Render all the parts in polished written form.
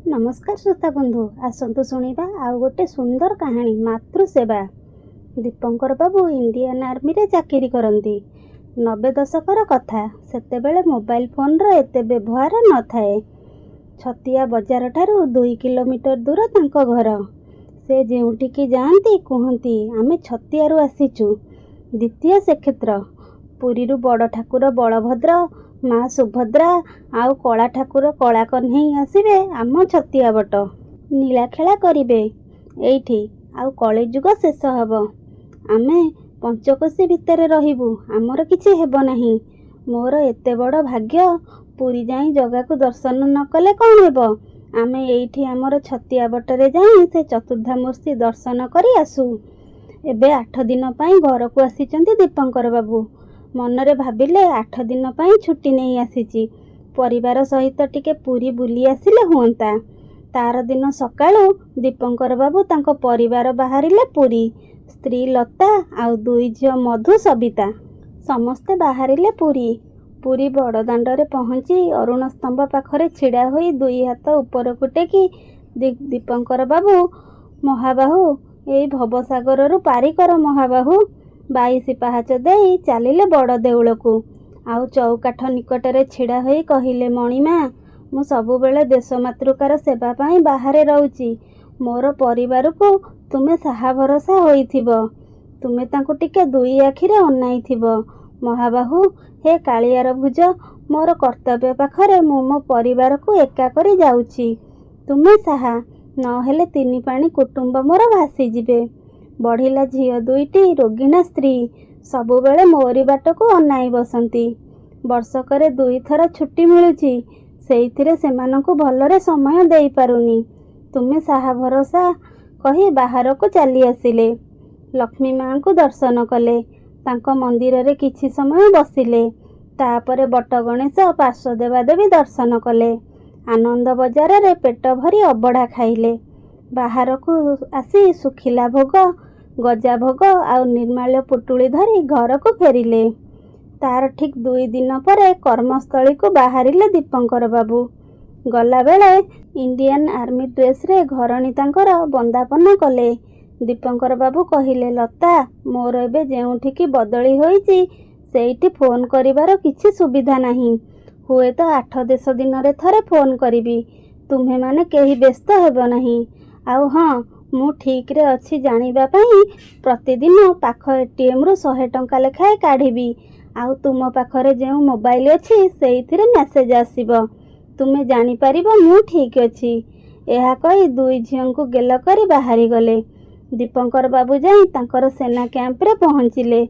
ନମସ୍କାର ଶ୍ରୋତା ବନ୍ଧୁ, ଆସନ୍ତୁ ଶୁଣିବା ଆଉ ଗୋଟେ ସୁନ୍ଦର କାହାଣୀ, ମାତୃସେବା। ଦୀପଙ୍କର ବାବୁ ଇଣ୍ଡିଆନ୍ ଆର୍ମିରେ ଚାକିରି କରନ୍ତି। 90 ଦଶକର କଥା। ସେତେବେଳେ ମୋବାଇଲ ଫୋନ୍ର ଏତେ ବ୍ୟବହାର ନଥାଏ। ଛତିଆ ବଜାରଠାରୁ 2 କିଲୋମିଟର ଦୂର ତାଙ୍କ ଘର। ସେ ଯେଉଁଠିକି ଯାଆନ୍ତି, କୁହନ୍ତି, ଆମେ ଛତିଆରୁ ଆସିଛୁ। ଦ୍ୱିତୀୟ ଶ୍ରୀକ୍ଷେତ୍ର ପୁରୀରୁ ବଡ଼ ଠାକୁର ବଳଭଦ୍ର, ମା ସୁଭଦ୍ରା ଆଉ କଳା ଠାକୁର କଳା କହ୍ନେଇ ଆସିବେ ଆମ ଛତିଆବଟ। ଲୀଳାଖେଳା କରିବେ ଏଇଠି, ଆଉ କଳିଯୁଗ ଶେଷ ହେବ। ଆମେ ପଞ୍ଚକୋଶୀ ଭିତରେ ରହିବୁ, ଆମର କିଛି ହେବ ନାହିଁ। ମୋର ଏତେ ବଡ଼ ଭାଗ୍ୟ, ପୁରୀ ଯାଇ ଜଗାକୁ ଦର୍ଶନ ନ କଲେ କ'ଣ ହେବ, ଆମେ ଏଇଠି ଆମର ଛତିଆବଟରେ ଯାଇ ସେ ଚତୁର୍ଦ୍ଧାମୂର୍ତ୍ତି ଦର୍ଶନ କରି ଆସୁ। ଏବେ 8 ଦିନ ପାଇଁ ଘରକୁ ଆସିଛନ୍ତି ଦୀପଙ୍କର ବାବୁ। ମନରେ ଭାବିଲେ, 8 ଦିନ ପାଇଁ ଛୁଟି ନେଇ ଆସିଛି, ପରିବାର ସହିତ ଟିକେ ପୁରୀ ବୁଲି ଆସିଲେ ହୁଅନ୍ତା। ତାର ଦିନ ସକାଳୁ ଦୀପଙ୍କର ବାବୁ ତାଙ୍କ ପରିବାର ବାହାରିଲେ ପୁରୀ। ସ୍ତ୍ରୀ ଲତା ଆଉ ଦୁଇ ଝିଅ ମଧୁ, ସବିତା। ସମସ୍ତେ ବାହାରିଲେ ପୁରୀ। ପୁରୀ ବଡ଼ଦାଣ୍ଡରେ ପହଞ୍ଚି ଅରୁଣ ସ୍ତମ୍ଭ ପାଖରେ ଛିଡ଼ା ହୋଇ ଦୁଇ ହାତ ଉପରକୁ ଟେକି ଦୀପଙ୍କର ବାବୁ, ମହାବାହୁ, ଏଇ ଭବସାଗରରୁ ପାରି କର ମହାବାହୁ। 22 ପାହାଚ ଦେଇ ଚାଲିଲେ ବଡ଼ ଦେଉଳକୁ। ଆଉ ଚଉକାଠ ନିକଟରେ ଛିଡ଼ା ହୋଇ କହିଲେ, ମଣିମା, ମୁଁ ସବୁବେଳେ ଦେଶମାତୃକାର ସେବା ପାଇଁ ବାହାରେ ରହୁଛି। ମୋର ପରିବାରକୁ ତୁମେ ସାହା ଭରସା ହୋଇଥିବ। ତୁମେ ତାଙ୍କୁ ଟିକେ ଦୁଇ ଆଖିରେ ଅନାଇଥିବ। ମହାବାହୁ, ହେ କାଳିଆର ଭୁଜ, ମୋର କର୍ତ୍ତବ୍ୟ ପାଖରେ ମୁଁ ମୋ ପରିବାରକୁ ଏକା କରି ଯାଉଛି। ତୁମେ ସାହା ନହେଲେ ତିନି ପାଣି କୁଟୁମ୍ବ ମୋର ଭାସିଯିବେ। ବଢ଼ିଲା ଝିଅ ଦୁଇଟି, ରୋଗିଣା ସ୍ତ୍ରୀ ସବୁବେଳେ ମୋରି ବାଟକୁ ଅନାଇ ବସନ୍ତି। ବର୍ଷକରେ ଦୁଇଥର ଛୁଟି ମିଳୁଛି, ସେଇଥିରେ ସେମାନଙ୍କୁ ଭଲରେ ସମୟ ଦେଇପାରୁନି। ତୁମେ ସାହା ଭରସା କହି ବାହାରକୁ ଚାଲି ଆସିଲେ। ଲକ୍ଷ୍ମୀ ମାଙ୍କୁ ଦର୍ଶନ କଲେ। ତାଙ୍କ ମନ୍ଦିରରେ କିଛି ସମୟ ବସିଲେ। ତାପରେ ବଟ ଗଣେଶ, ପାର୍ଶ୍ୱ ଦେବାଦେବୀ ଦର୍ଶନ କଲେ। ଆନନ୍ଦ ବଜାରରେ ପେଟ ଭରି ଅବଢ଼ା ଖାଇଲେ। ବାହାରକୁ ଆସି ଶୁଖିଲା ଭୋଗ, ଗଜା ଭୋଗ ଆଉ ନିର୍ମାଲ୍ୟ ପୁଟୁଳି ଧରି ଘରକୁ ଫେରିଲେ। ତାର ଠିକ୍ 2 ଦିନ ପରେ କର୍ମସ୍ଥଳୀକୁ ବାହାରିଲେ ଦୀପଙ୍କର ବାବୁ। ଗଲାବେଳେ ଇଣ୍ଡିଆନ୍ ଆର୍ମି ଡ୍ରେସ୍ରେ ଘରଣୀ ତାଙ୍କର ବନ୍ଦାପନା କଲେ। ଦୀପଙ୍କର ବାବୁ କହିଲେ, ଲତା, ମୋର ଏବେ ଯେଉଁଠିକି ବଦଳି ହୋଇଛି, ସେଇଠି ଫୋନ୍ କରିବାର କିଛି ସୁବିଧା ନାହିଁ। ହୁଏତ 8-10 ଦିନରେ ଥରେ ଫୋନ୍ କରିବି। ତୁମ୍ଭେମାନେ କେହି ବ୍ୟସ୍ତ ହେବ ନାହିଁ। ଆଉ ହଁ, ମୁଁ ଠିକ୍ରେ ଅଛି ଜାଣିବା ପାଇଁ ପ୍ରତିଦିନ ପାଖ ଏଟିଏମ୍ରୁ 100 ଟଙ୍କା ଲେଖାଏଁ କାଢ଼ିବି। ଆଉ ତୁମ ପାଖରେ ଯେଉଁ ମୋବାଇଲ ଅଛି, ସେଇଥିରେ ମେସେଜ୍ ଆସିବ। ତୁମେ ଜାଣିପାରିବ ମୁଁ ଠିକ୍ ଅଛି। ଏହା କହି ଦୁଇ ଝିଅଙ୍କୁ ଗେଲ କରି ବାହାରିଗଲେ। ଦୀପଙ୍କର ବାବୁ ଯାଇ ତାଙ୍କର ସେନା କ୍ୟାମ୍ପରେ ପହଞ୍ଚିଲେ।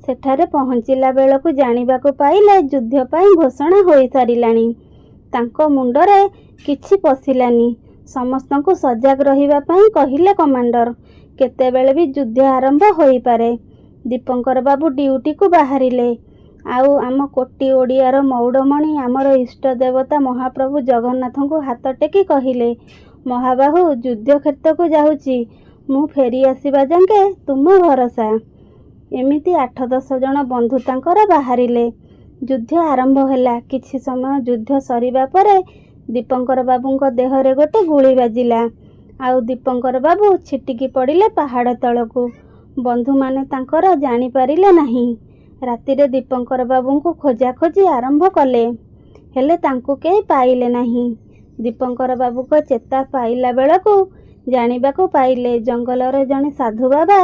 ସେଠାରେ ପହଞ୍ଚିଲା ବେଳକୁ ଜାଣିବାକୁ ପାଇଲେ, ଯୁଦ୍ଧ ପାଇଁ ଘୋଷଣା ହୋଇସାରିଲାଣି। ତାଙ୍କ ମୁଣ୍ଡରେ କିଛି ପଶିଲାନି। ସମସ୍ତଙ୍କୁ ସଜାଗ ରହିବା ପାଇଁ କହିଲେ କମାଣ୍ଡର। କେତେବେଳେ ବି ଯୁଦ୍ଧ ଆରମ୍ଭ ହୋଇପାରେ। ଦୀପଙ୍କର ବାବୁ ଡ୍ୟୁଟିକୁ ବାହାରିଲେ। ଆଉ ଆମ କୋଟି ଓଡ଼ିଆର ମଉଡ଼ମଣି, ଆମର ଇଷ୍ଟ ଦେବତା ମହାପ୍ରଭୁ ଜଗନ୍ନାଥଙ୍କୁ ହାତ ଟେକି କହିଲେ, ମହାବାହୁ, ଯୁଦ୍ଧ କ୍ଷେତ୍ରକୁ ଯାଉଛି ମୁଁ, ଫେରି ଆସିବା ଯାଙ୍କେ ତୁମ ଭରସା। ଏମିତି 8-10 ଜଣ ବନ୍ଧୁ ତାଙ୍କର ବାହାରିଲେ। ଯୁଦ୍ଧ ଆରମ୍ଭ ହେଲା। କିଛି ସମୟ ଯୁଦ୍ଧ ସରିବା ପରେ ଦୀପଙ୍କର ବାବୁଙ୍କ ଦେହରେ ଗୋଟେ ଗୁଳି ବାଜିଲା। ଆଉ ଦୀପଙ୍କର ବାବୁ ଛିଟିକି ପଡ଼ିଲେ ପାହାଡ଼ ତଳକୁ। ବନ୍ଧୁମାନେ ତାଙ୍କର ଜାଣିପାରିଲେ ନାହିଁ। ରାତିରେ ଦୀପଙ୍କର ବାବୁଙ୍କୁ ଖୋଜାଖୋଜି ଆରମ୍ଭ କଲେ। ହେଲେ ତାଙ୍କୁ କେହି ପାଇଲେ ନାହିଁ। ଦୀପଙ୍କର ବାବୁଙ୍କ ଚେତା ପାଇଲା ବେଳକୁ ଜାଣିବାକୁ ପାଇଲେ, ଜଙ୍ଗଲରେ ଜଣେ ସାଧୁ ବାବା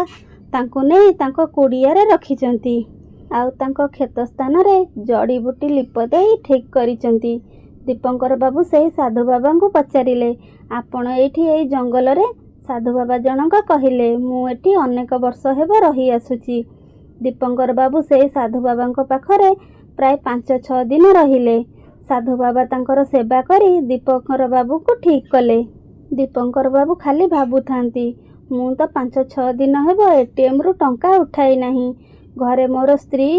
ତାଙ୍କୁ ନେଇ ତାଙ୍କ କୁଡ଼ିଆରେ ରଖିଛନ୍ତି। ଆଉ ତାଙ୍କ କ୍ଷତ ସ୍ଥାନରେ ଜଡ଼ିବୁଟି ଲିପ ଦେଇ ଠିକ୍ କରିଛନ୍ତି। ଦୀପଙ୍କର ବାବୁ ସେହି ସାଧୁ ବାବାଙ୍କୁ ପଚାରିଲେ, ଆପଣ ଏଇଠି ଏଇ ଜଙ୍ଗଲରେ? ସାଧୁ ବାବା ଜଣକ କହିଲେ, ମୁଁ ଏଠି ଅନେକ ବର୍ଷ ହେବ ରହି ଆସୁଛି। ଦୀପଙ୍କର ବାବୁ ସେଇ ସାଧୁ ବାବାଙ୍କ ପାଖରେ ପ୍ରାୟ 5-6 ଦିନ ରହିଲେ। ସାଧୁ ବାବା ତାଙ୍କର ସେବା କରି ଦୀପଙ୍କର ବାବୁଙ୍କୁ ଠିକ୍ କଲେ। ଦୀପଙ୍କର ବାବୁ ଖାଲି ଭାବୁଥାନ୍ତି, ମୁଁ ତ 5-6 ଦିନ ହେବ ଏଟିଏମ୍ରୁ ଟଙ୍କା ଉଠାଇ ନାହିଁ। ଘରେ ମୋର ସ୍ତ୍ରୀ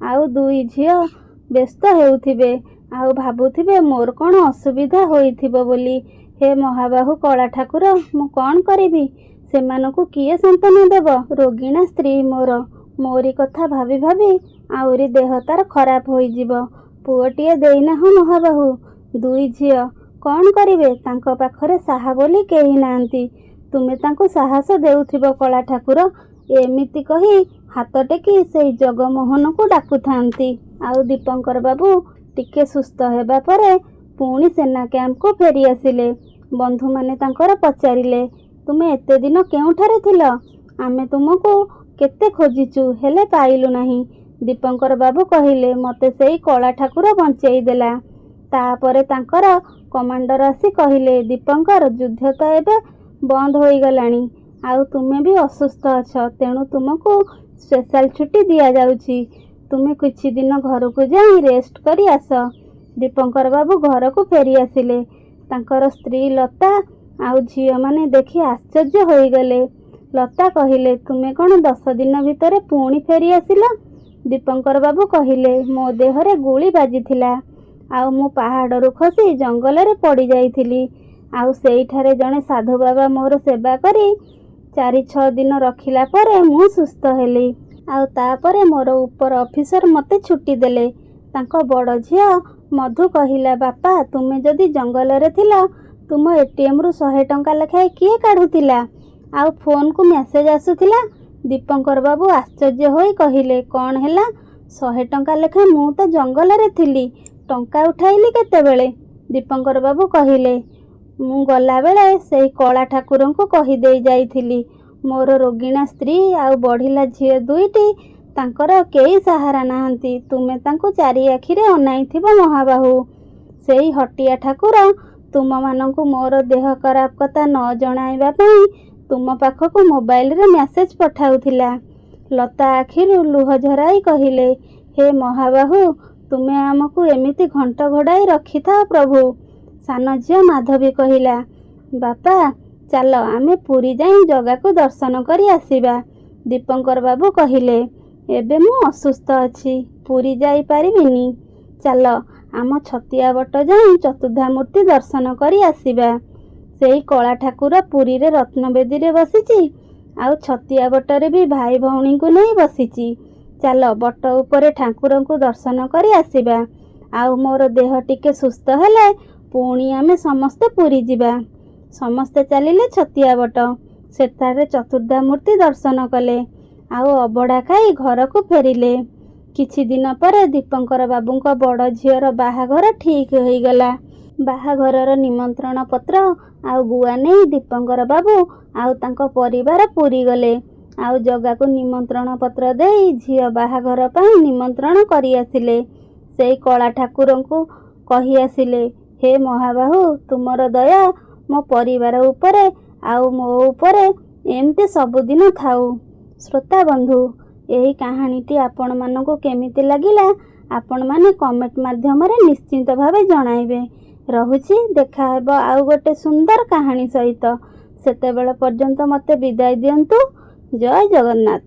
ଆଉ ଦୁଇ ଝିଅ ବ୍ୟସ୍ତ ହେଉଥିବେ ଆଉ ଭାବୁଥିବେ ମୋର କ'ଣ ଅସୁବିଧା ହୋଇଥିବ ବୋଲି। ହେ ମହାବାହୁ କଳା ଠାକୁର, ମୁଁ କ'ଣ କରିବି? ସେମାନଙ୍କୁ କିଏ ସାନ୍ତ୍ୱନା ଦେବ? ରୋଗିଣା ସ୍ତ୍ରୀ ମୋର ମୋରି କଥା ଭାବି ଭାବି ଆହୁରି ଦେହ ତାର ଖରାପ ହୋଇଯିବ। ପୁଅଟିଏ ଦେଇନାହଁ ମହାବାହୁ, ଦୁଇ ଝିଅ। କ'ଣ କରିବେ? ତାଙ୍କ ପାଖରେ ସାହା ବୋଲି କେହି ନାହାନ୍ତି। ତୁମେ ତାଙ୍କୁ ସାହସ ଦେଉଥିବ କଳା ଠାକୁର। ଏମିତି କହି ହାତ ଟେକି ସେଇ ଜଗମୋହନକୁ ଡାକୁଥାନ୍ତି। ଆଉ ଦୀପଙ୍କର ବାବୁ ଟିକେ ସୁସ୍ଥ ହେବା ପରେ ପୁଣି ସେନା କ୍ୟାମ୍ପକୁ ଫେରିଆସିଲେ। ବନ୍ଧୁମାନେ ତାଙ୍କର ପଚାରିଲେ, ତୁମେ ଏତେ ଦିନ କେଉଁଠାରେ ଥିଲ? ଆମେ ତୁମକୁ କେତେ ଖୋଜିଛୁ, ହେଲେ ପାଇଲୁ ନାହିଁ। ଦୀପଙ୍କର ବାବୁ କହିଲେ, ମୋତେ ସେଇ କଳା ଠାକୁର ବଞ୍ଚେଇ ଦେଲା। ତାପରେ ତାଙ୍କର କମାଣ୍ଡର ଆସି କହିଲେ, ଦୀପଙ୍କର, ଯୁଦ୍ଧ ତ ଏବେ ବନ୍ଦ ହୋଇଗଲାଣି, ଆଉ ତୁମେ ବି ଅସୁସ୍ଥ ଅଛ, ତେଣୁ ତୁମକୁ ସ୍ପେଶାଲ ଛୁଟି ଦିଆଯାଉଛି। ତୁମେ କିଛି ଦିନ ଘରକୁ ଯାଇ ରେଷ୍ଟ କରି ଆସ। ଦୀପଙ୍କର ବାବୁ ଘରକୁ ଫେରିଆସିଲେ। ତାଙ୍କର ସ୍ତ୍ରୀ ଲତା ଆଉ ଝିଅମାନେ ଦେଖି ଆଶ୍ଚର୍ଯ୍ୟ ହୋଇଗଲେ। ଲତା କହିଲେ, ତୁମେ କ'ଣ 10 ଦିନ ଭିତରେ ପୁଣି ଫେରିଆସିଲ? ଦୀପଙ୍କର ବାବୁ କହିଲେ, ମୋ ଦେହରେ ଗୁଳି ବାଜିଥିଲା, ଆଉ ମୁଁ ପାହାଡ଼ରୁ ଖସି ଜଙ୍ଗଲରେ ପଡ଼ିଯାଇଥିଲି। ଆଉ ସେଇଠାରେ ଜଣେ ସାଧୁ ବାବା ମୋର ସେବା କରି 4-6 ଦିନ ରଖିଲା ପରେ ମୁଁ ସୁସ୍ଥ ହେଲି। ଆଉ ତାପରେ ମୋର ଉପର ଅଫିସର ମୋତେ ଛୁଟି ଦେଲେ। ତାଙ୍କ ବଡ଼ ଝିଅ ମଧୁ କହିଲା, ବାପା, ତୁମେ ଯଦି ଜଙ୍ଗଲରେ ଥିଲ, ତୁମ ଏଟିଏମ୍ରୁ 100 ଟଙ୍କା ଲେଖାଏଁ କିଏ କାଢ଼ୁଥିଲା ଆଉ ଫୋନ୍କୁ ମେସେଜ୍ ଆସୁଥିଲା? ଦୀପଙ୍କର ବାବୁ ଆଶ୍ଚର୍ଯ୍ୟ ହୋଇ କହିଲେ, କ'ଣ ହେଲା? 100 ଟଙ୍କା ଲେଖାଏଁ? ମୁଁ ତ ଜଙ୍ଗଲରେ ଥିଲି, ଟଙ୍କା ଉଠାଇଲି କେତେବେଳେ? ଦୀପଙ୍କର ବାବୁ କହିଲେ, ମୁଁ ଗଲାବେଳେ ସେଇ କଳା ଠାକୁରଙ୍କୁ କହିଦେଇ ଯାଇଥିଲି, ମୋର ରୋଗିଣା ସ୍ତ୍ରୀ ଆଉ ବଢ଼ିଲା ଝିଅ ଦୁଇଟି, ତାଙ୍କର କେହି ସାହାରା ନାହାନ୍ତି। ତୁମେ ତାଙ୍କୁ ଚାରି ଆଖିରେ ଅନାଇଥିବ ମହାବାହୁ। ସେଇ ହଟିଆ ଠାକୁର ତୁମମାନଙ୍କୁ ମୋର ଦେହ ଖରାପ କଥା ନ ଜଣାଇବା ପାଇଁ ତୁମ ପାଖକୁ ମୋବାଇଲରେ ମେସେଜ ପଠାଉଥିଲା। ଲତା ଆଖିରୁ ଲୁହ ଝରାଇ କହିଲେ, ହେ ମହାବାହୁ, ତୁମେ ଆମକୁ ଏମିତି ଘଣ୍ଟ ଘୋଡ଼ାଇ ରଖିଥାଅ ପ୍ରଭୁ। ସାନ ଝିଅ ମାଧବୀ କହିଲା, ବାପା, ଚାଲ ଆମେ ପୁରୀ ଯାଇ ଜଗାକୁ ଦର୍ଶନ କରି ଆସିବା। ଦୀପଙ୍କର ବାବୁ କହିଲେ, ଏବେ ମୁଁ ଅସୁସ୍ଥ ଅଛି, ପୁରୀ ଯାଇପାରିବିନି। ଚାଲ ଆମ ଛତିଆ ବଟ ଯାଇ ଚତୁର୍ଦ୍ଧାମୂର୍ତ୍ତି ଦର୍ଶନ କରି ଆସିବା। ସେଇ କଳା ଠାକୁର ପୁରୀରେ ରତ୍ନବେଦୀରେ ବସିଛି, ଆଉ ଛତିଆ ବଟରେ ବି ଭାଇ ଭଉଣୀଙ୍କୁ ନେଇ ବସିଛି। ଚାଲ ବଟ ଉପରେ ଠାକୁରଙ୍କୁ ଦର୍ଶନ କରି ଆସିବା। ଆଉ ମୋର ଦେହ ଟିକେ ସୁସ୍ଥ ହେଲେ ପୁଣି ଆମେ ସମସ୍ତେ ପୁରୀ ଯିବା। ସମସ୍ତେ ଚାଲିଲେ ଛତିଆ ବଟ। ସେଠାରେ ଚତୁର୍ଦ୍ଧାମୂର୍ତ୍ତି ଦର୍ଶନ କଲେ, ଆଉ ଅବଢ଼ା ଖାଇ ଘରକୁ ଫେରିଲେ। କିଛି ଦିନ ପରେ ଦୀପଙ୍କର ବାବୁଙ୍କ ବଡ଼ ଝିଅର ବାହାଘର ଠିକ୍ ହୋଇଗଲା। ବାହାଘରର ନିମନ୍ତ୍ରଣ ପତ୍ର ଆଉ ଗୁଆ ନେଇ ଦୀପଙ୍କର ବାବୁ ଆଉ ତାଙ୍କ ପରିବାର ପୁରୀ ଗଲେ। ଆଉ ଜଗାକୁ ନିମନ୍ତ୍ରଣ ପତ୍ର ଦେଇ ଝିଅ ବାହାଘର ପାଇଁ ନିମନ୍ତ୍ରଣ କରି ଆସିଲେ। ସେଇ କଳା ଠାକୁରଙ୍କୁ କହି ଆସିଲେ, ହେ ମହାବାହୁ, ତୁମର ଦୟା ମୋ ପରିବାର ଉପରେ ଆଉ ମୋ ଉପରେ ଏମିତି ସବୁଦିନ ଥାଉ। ଶ୍ରୋତା ବନ୍ଧୁ, ଏହି କାହାଣୀଟି ଆପଣମାନଙ୍କୁ କେମିତି ଲାଗିଲା, ଆପଣମାନେ କମେଣ୍ଟ ମାଧ୍ୟମରେ ନିଶ୍ଚିନ୍ତ ଭାବେ ଜଣାଇବେ। ରହୁଛି, ଦେଖାହେବ ଆଉ ଗୋଟେ ସୁନ୍ଦର କାହାଣୀ ସହିତ। ସେତେବେଳ ପର୍ଯ୍ୟନ୍ତ ମୋତେ ବିଦାୟ ଦିଅନ୍ତୁ। ଜୟ ଜଗନ୍ନାଥ।